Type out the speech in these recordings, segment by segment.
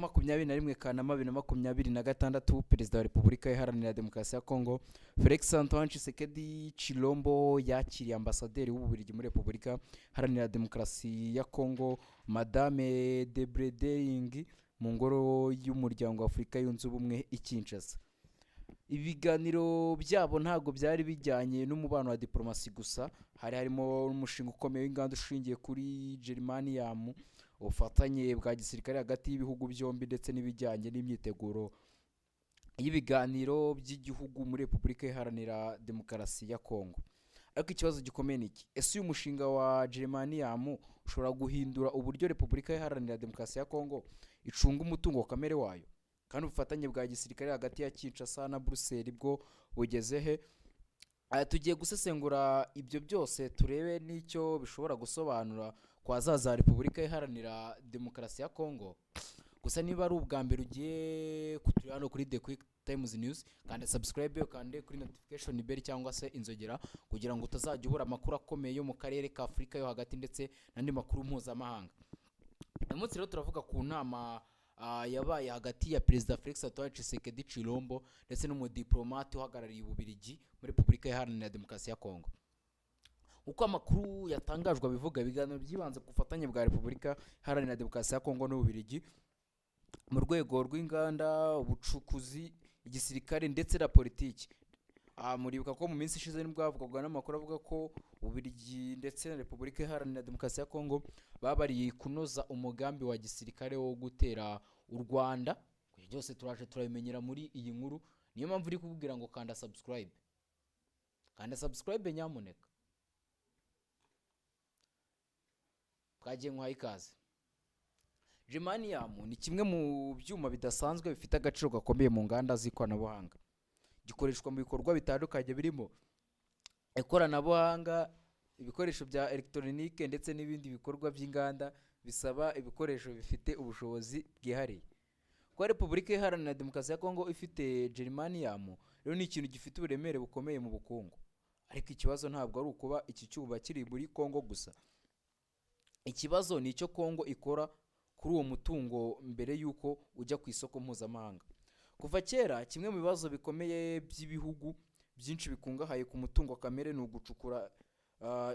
ya 21 Kanama 2026, Perezida wa Repubulika Iharanira Demokarasi ya Kongo Felix Antoine Tshisekedi Chilombo yakiriye ambasaderi w'Ububiligi muri Repubulika Iharanira Demokarasi ya Kongo, Madame de Bredering, mu ngoro y'Umuryango wa Afurika Yunze Ubumwe i Kinshasa. Ibiganiro byabo ntabwo byari bijyanye n'umubano wa diporomasi gusa, hari harimo n'umushinga ukomeye w'inganda ushingiye kuri germanium, ubufatanye bwa gisirikare hagati y'ibihugu byombi, ndetse n'ibijyanye n'imyiteguro y'ibiganiro by'igihugu muri Repubulika Iharanira Demokarasi ya Kongo. Ariko ikibazo gikomeye ni iki: ese uyu mushinga wa germanium ushobora guhindura uburyo Repubulika Iharanira Demokarasi ya Kongo icunga umutungo kamere wayo? Kandi ubufatanye bwa gisirikare hagati ya Kinshasa na Buruseli bwo bugeze he? Tugiye gusesengura ibyo byose, turebe n'icyo bishobora gusobanura ku hazaza ha Repubulika Iharanira Demokarasi ya Kongo. Gusa niba ari ubwa mbere ugiye kutureba hano kuri The Quick Times News, kanda subscribe, ukande kuri notification bell cyangwa se inzogera, kugira ngo utazajya ubura amakuru akomeye yo mu karere ka Afurika yo Hagati ndetse n'andi makuru mpuzamahanga. Uyu munsi rero turavuga ku nama yabaye hagati ya Perezida Felix Antoine Tshisekedi Chilombo ndetse n'umudiplomate uhagarariye Ububiligi muri Repubulika Iharanira Demokarasi ya Kongo. Uko amakuru yatangajwe abivuga, ibiganiro byibanze ku bufatanye bwa Repubulika Iharanira Demokarasi ya Kongo n'Ububiligi mu rwego rw'inganda, ubucukuzi, igisirikare ndetse na politiki. Muribuka ko mu minsi ishize nibwo havugwaga n'amakuru avuga ko Ububiligi ndetse na Repubulika Iharanira Demokarasi ya Kongo babariye kunoza umugambi wa gisirikare wo gutera u Rwanda. Ibyo byose turaje turabimenyera muri iyi nkuru. Niyo mpamvu uri kukubwira ngo kanda subscribe, kanda subscribe nyamuneka. Twagiye, nkuhaye ikaze. Germanium ni kimwe mu byuma bidasanzwe bifite agaciro gakomeye mu nganda z'ikoranabuhanga. Gikoreshwa mu bikorwa bitandukanye birimo ikoranabuhanga, ibikoresho bya elegitoronike ndetse n'ibindi bikorwa by'inganda bisaba ibikoresho bifite ubushobozi bwihariye. Kuba Repubulika Iharanira Demokarasi ya Kongo ifite germanium rero ni ikintu gifite uburemere bukomeye mu bukungu. Ariko ikibazo ntabwo ari ukuba iki cyuma kiri muri Kongo gusa, ikibazo ni icyo Kongo ikora kuri uwo mutungo mbere y'uko ujya ku isoko mpuzamahanga. Kuva kera, kimwe mu bibazo bikomeye by'ibihugu byinshi bikungahaye ku mutungo kamere ni ugucukura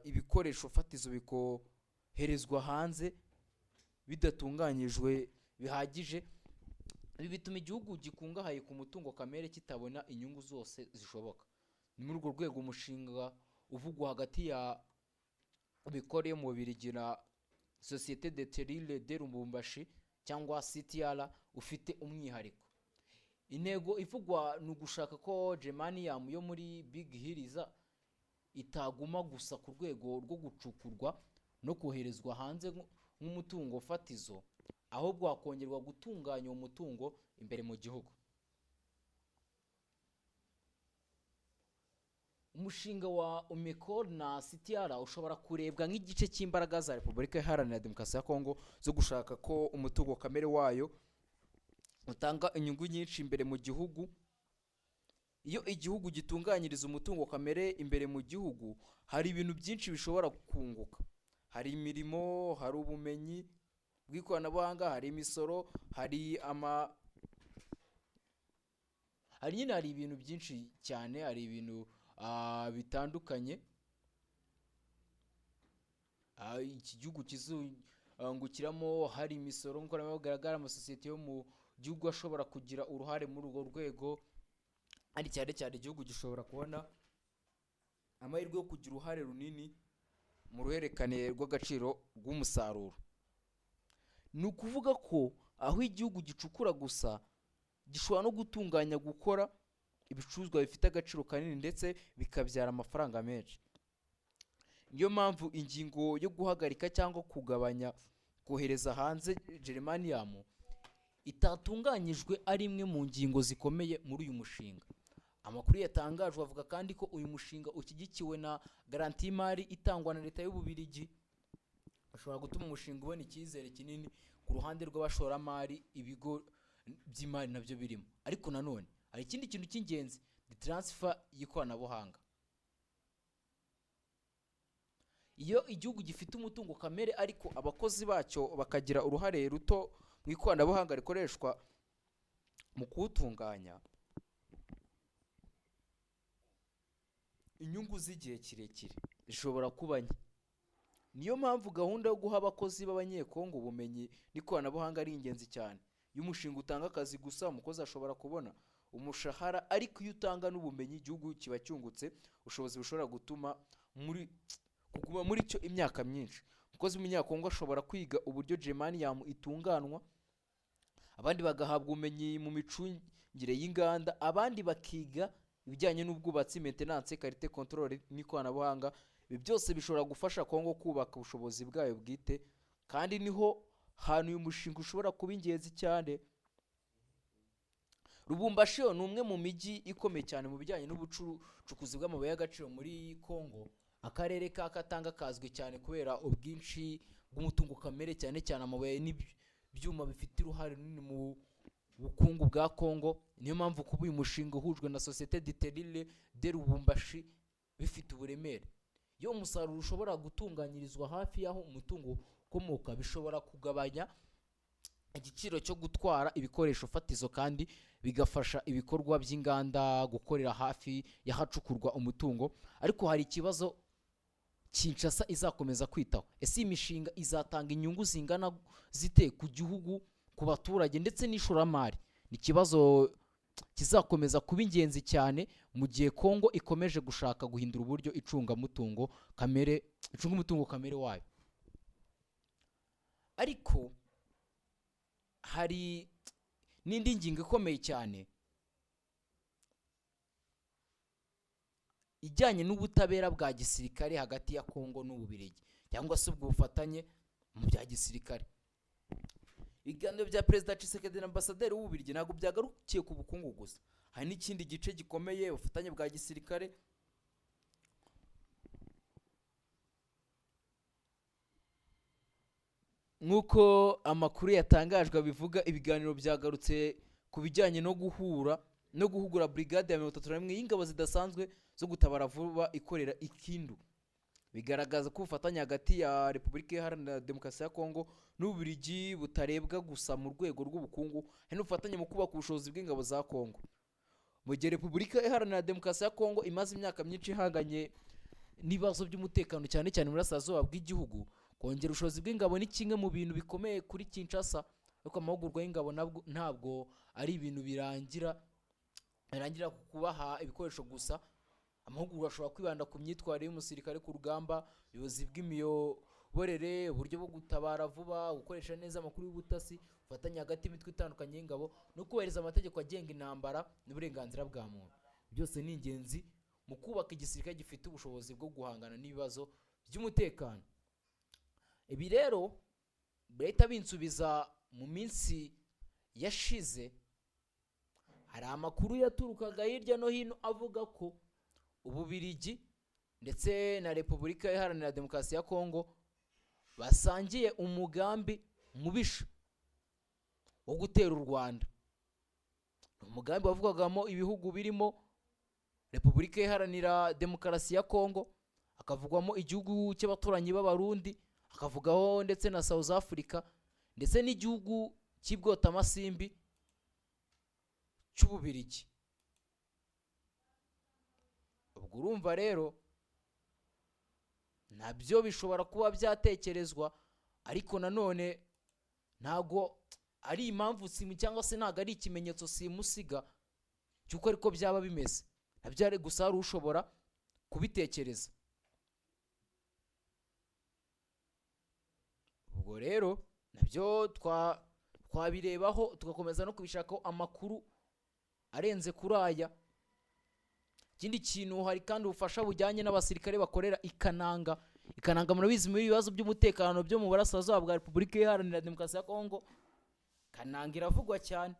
ibikoresho fatizo bikoherezwa hanze bidatunganyijwe bihagije. Ibi bituma igihugu gikungahaye ku mutungo kamere kitabona inyungu zose zishoboka. Ni muri urwo rwego umushinga uvugwa hagati ya Bikore yo mu Bubiligi na Société de Terrils de Lubumbashi cyangwa CTR ufite umwihariko. Intego ivugwa ni ugushaka ko germanium yo muri Big Hills itaguma gusa ku rwego rwo gucukurwa no koherezwa hanze nk'umutungo fatizo, ahubwo hakongerwa gutunganya uwo mutungo imbere mu gihugu. Umushinga wa Umicore na CTR ushobora kurebwa nk'igice cy'imbaraga za Repubulika Iharanira Demokarasi ya Kongo zo gushaka ko umutungo kamere wayo utanga inyungu nyinshi imbere mu gihugu. Iyo igihugu gitunganyiriza umutungo kamere imbere mu gihugu, hari ibintu byinshi bishobora kunguka. Hari imirimo, hari ubumenyi bw'ikoranabuhanga, hari imisoro, hari ama hari nyine, hari ibintu byinshi cyane, hari ibintu bitandukanye iki gihugu kizungukiramo. Hari imisoro nk'uko bigaragara, amasosiyete yo mu gihugu ashobora kugira uruhare muri urwo rwego, kandi cyane cyane igihugu gishobora kubona amahirwe yo kugira uruhare runini mu ruhererekane rw'agaciro rw'umusaruro. Ni ukuvuga ko aho igihugu gicukura gusa, gishobora no gutunganya, gukora ibicuruzwa bifite agaciro kanini ndetse bikabyara amafaranga menshi. Niyo mpamvu ingingo yo guhagarika cyangwa kugabanya kohereza hanze germanium itatunganyijwe ari imwe mu ngingo zikomeye muri uyu mushinga. Amakuru yatangajwe avuga kandi ko uyu mushinga ushyigikiwe na garanti y'imari itangwa na Leta y'Ububiligi, ushobora gutuma umushinga ubona icyizere kinini ku ruhande rw'abashoramari, ibigo by'imari nabyo birimo. Ariko nanone hari ikindi kintu cy'ingenzi, ni transfer y'ikoranabuhanga. Iyo igihugu gifite umutungo kamere ariko abakozi bacyo bakagira uruhare ruto mu mu ikoranabuhanga rikoreshwa mu kuwutunganya, inyungu z'igihe kirekire zishobora kuba nke. Niyo mpamvu gahunda yo guha abakozi b'Abanyekongo ubumenyi n'ikoranabuhanga ari ingenzi cyane. Iyo umushinga utanga akazi gusa, umukozi ashobora kubona umushahara, ariko iyo utanga n'ubumenyi, igihugu kiba cyungutse ubushobozi bushobora gutuma muri kuguma muri cyo imyaka myinshi. Umukozi w'Umunyakongo ashobora kwiga uburyo germanium itunganwa, abandi bagahabwa ubumenyi mu micungire y'inganda, abandi bakiga ibijyanye n'ubwubatsi, maintenance, qualité control n'ikoranabuhanga. Ibi byose bishobora gufasha Kongo kubaka ubushobozi bwayo bwite, kandi niho hantu uyu mushinga ushobora kuba ingenzi cyane. Lubumbashi ni umwe mu mijyi ikomeye cyane mu bijyanye n'ubucukuzi bw'amabuye y'agaciro muri Kongo. Akarere ka Katanga kazwi cyane kubera ubwinshi bw'umutungo kamere, cyane cyane amabuye n'ibyuma bifite uruhare runini mu bukungu bwa Kongo. Niyo mpamvu kuba uyu mushinga uhujwe na Société du Tellure de Lubumbashi bifite uburemere. Iyo umusaruro ushobora gutunganyirizwa hafi y'aho umutungo ukomoka, bishobora kugabanya igiciro cyo gutwara ibikoresho fatizo, kandi bigafasha ibikorwa by'inganda gukorera hafi y'ahacukurwa umutungo. Ariko hari ikibazo Kinshasa izakomeza kwitaho: ese iyi mishinga izatanga inyungu zingana zite ku gihugu, ku baturage ndetse n'ishoramari? Ni ikibazo kizakomeza kuba ingenzi cyane mu gihe Kongo ikomeje gushaka guhindura uburyo icunga umutungo kamere wayo. Ariko hari n'indi ngingo ikomeye cyane ijyanye n'ubutabera bwa gisirikare hagati ya Kongo n'Ububiligi, cyangwa se ubwo bufatanye mu bya gisirikare. Ibiganiro bya Perezida Tshisekedi na ambasaderi w'Ububiligi ntabwo byagarukiye ku bukungu gusa, hari n'ikindi gice gikomeye, ubufatanye bwa gisirikare. Nk'uko amakuru yatangajwe abivuga, ibiganiro byagarutse ku bijyanye no guhura no guhugura brigade ya 31 y'ingabo zidasanzwe zo gutabara vuba ikorera Ikindu. Bigaragaza ko ubufatanye hagati ya Repubulika Iharanira Demokarasi ya Kongo n'Ububiligi butarebwa gusa mu rwego rw'ubukungu, hari n'ubufatanye mu kubaka ubushobozi bw'ingabo za Kongo. Mu gihe Repubulika Iharanira Demokarasi ya Kongo imaze imyaka myinshi ihanganye n'ibibazo by'umutekano, cyane cyane mu burasirazuba bw'igihugu, kongera ubushobozi bw'ingabo ni kimwe mu bintu bikomeye kuri Kinshasa. Ariko amahugurwa y'ingabo ntabwo ari ibintu birangira ku kubaha ibikoresho gusa. Amahugurwa ashobora kwibanda ku myitwarire y'umusirikare ku rugamba, ubuyobozi bw'imiyoborere, uburyo bwo gutabara vuba, gukoresha neza amakuru y'ubutasi, ubufatanye hagati y'imitwe itandukanye y'ingabo no kubahiriza amategeko agenga intambara n'uburenganzira bwa muntu. Byose ni ingenzi mu kubaka igisirikare gifite ubushobozi bwo guhangana n'ibibazo by'umutekano. Ibi rero birahita binsubiza mu minsi yashize, hari amakuru yaturukaga hirya no hino avuga ko Ububiligi ndetse na Repubulika Iharanira Demokarasi ya Kongo basangiye umugambi mubisha wo gutera u Rwanda. Ni umugambi wavugwagamo ibihugu birimo Repubulika Iharanira Demokarasi ya Kongo, hakavugwamo igihugu cy'abaturanyi b'Abarundi, hakavugaho ndetse na South Africa, ndetse n'igihugu cy'ibwotamasimbi cy'Ububiligi. Ubwo urumva rero nabyo bishobora kuba byatekerezwa, ariko nanone ntago ari impamvu simu cyangwa se ntago ari ikimenyetso simusiga cy'uko ariko byaba bimeze. Nabyo ari gusa hari ushobora kubitekereza. Ubwo rero nabyo twabirebaho tugakomeza no kubishakaho amakuru arenze kuri aya. Ikindi kintu, hari kandi ubufasha bujyanye n'abasirikare bakorera i Kananga. I Kananga murabizi muri ibibazo by'umutekano byo mu burasirazuba bwa Repubulika Iharanira Demokarasi ya Kongo, Kananga iravugwa cyane.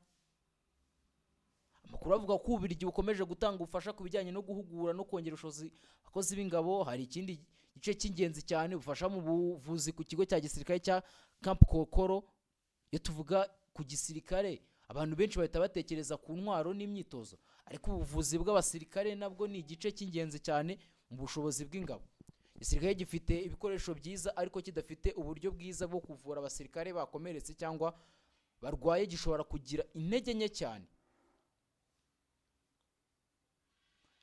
Amakuru avuga ko Ububiligi bukomeje gutanga ubufasha ku bijyanye no guhugura no kongera ubushobozi abakozi b'ingabo. Hari ikindi gice cy'ingenzi cyane, ubufasha mu buvuzi ku kigo cya gisirikare cya Camp Kokoro. Iyo tuvuga ku gisirikare, abantu benshi bahita batekereza ku ntwaro n'imyitozo, ariko ubuvuzi bw'abasirikare nabwo ni igice cy'ingenzi cyane mu bushobozi bw'ingabo. Igisirikare gifite ibikoresho byiza ariko kidafite uburyo bwiza bwo kuvura abasirikare bakomeretse cyangwa barwaye gishobora kugira intege nke cyane.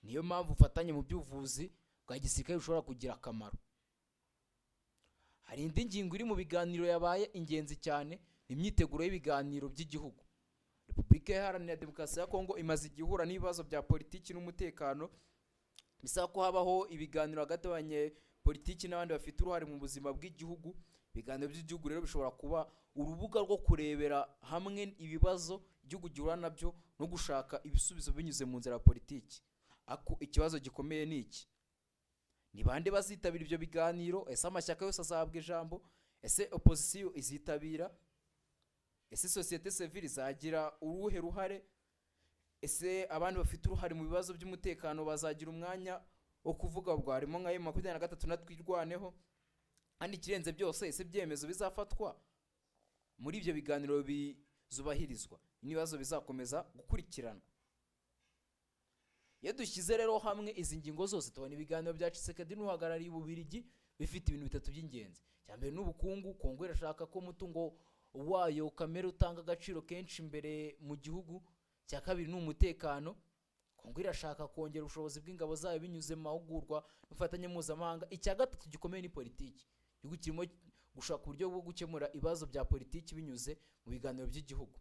Niyo mpamvu ubufatanye mu by'ubuvuzi bwa gisirikare bushobora kugira akamaro. Hari indi ngingo iri mu biganiro yabaye ingenzi cyane, ni imyiteguro y'ibiganiro by'igihugu. Repubulika Iharanira Demokarasi ya Kongo imaze igihe ihura n'ibibazo bya politiki n'umutekano, bisaba ko habaho ibiganiro hagati y'abanyepolitiki n'abandi bafite uruhare mu buzima bw'igihugu. Ibiganiro by'igihugu rero bishobora kuba urubuga rwo kurebera hamwe ibibazo igihugu gihura nabyo no gushaka ibisubizo binyuze mu nzira ya politiki. Ariko ikibazo gikomeye ni iki: ni bande bazitabira ibyo biganiro? Ese amashyaka yose azahabwa ijambo? Ese opozisiyo izitabira? Ese sosiyete sivile izagira uruhe ruhare? Ese abandi bafite uruhare mu bibazo by'umutekano bazagira umwanya wo kuvuga? Ubwo harimo nka M23 na Twirwaneho. Kandi ikirenze byose, ese ibyemezo bizafatwa muri ibyo biganiro bizubahirizwa? N'ibibazo bizakomeza gukurikirana. Iyo dushyize rero hamwe izi ngingo zose, tubona ibiganiro bya Tshisekedi n'uhagarariye Ububiligi bifite ibintu bitatu by'ingenzi. Icya mbere ni ubukungu. Kongo irashaka ko umutungo wayo kamere utanga agaciro kenshi imbere mu gihugu. Icya kabiri ni umutekano. Kongo irashaka kongera ubushobozi bw'ingabo zayo binyuze mu mahugurwa n'ubufatanye mpuzamahanga. Icya gatatu gikomeye ni politiki. Igihugu kirimo gushaka uburyo bwo gukemura ibibazo bya politiki binyuze mu biganiro by'igihugu.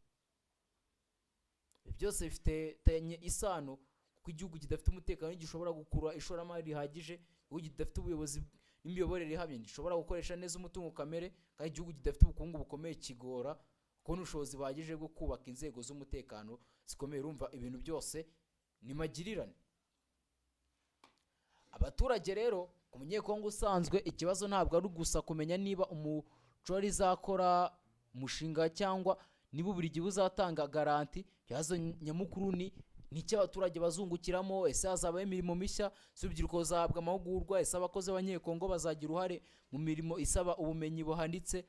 Ibi byose bifitanye isano, kuko igihugu kidafite umutekano gishobora gukurura ishoramari rihagije, igihugu kidafite ubuyobozi n'imiyoborere ihamye gishobora gukoresha neza umutungo kamere, kandi igihugu kidafite ubukungu bukomeye kigora kubona ubushobozi buhagije bwo kubaka inzego z'umutekano zikomeye. Urumva ibintu byose ni magirirane. Abaturage rero, ku Munyekongo usanzwe, ikibazo ntabwo ari gusa kumenya niba umucori izakora umushinga cyangwa niba Ububiligi buzatanga garanti. Ikibazo nyamukuru ni icyo abaturage bazungukiramo. Ese hazabaho imirimo mishya? Ese urubyiruko ruzahabwa amahugurwa? Ese abakozi b'Abanyekongo bazagira uruhare mu mirimo isaba ubumenyi buhanitse?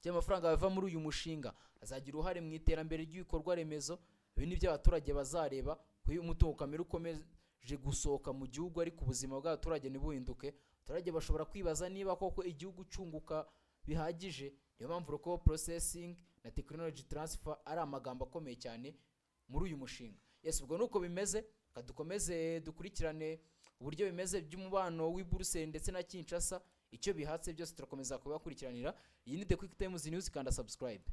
Cyangwa amafaranga bava muri uyu mushinga azagira uruhare mu iterambere ry'ibikorwa remezo? Ibi ni byo abaturage bazareba. Kuko iyo umutungo kamere ukomeje gusohoka mu gihugu ariko ubuzima bw'abaturage ntibuhinduke, abaturage bashobora kwibaza niba koko igihugu cyunguka bihagije. Niyo mpamvu local processing na technology transfer ari amagambo akomeye cyane muri uyu mushinga. Yes, ubwo nuko bimeze. Reka dukomeze dukurikirane uburyo bimeze by'umubano w'i Buruseli ndetse na Kinshasa, icyo bihatse byose turakomeza kubakurikiranira. Iyi ni The Quick Times News, kanda subscribe.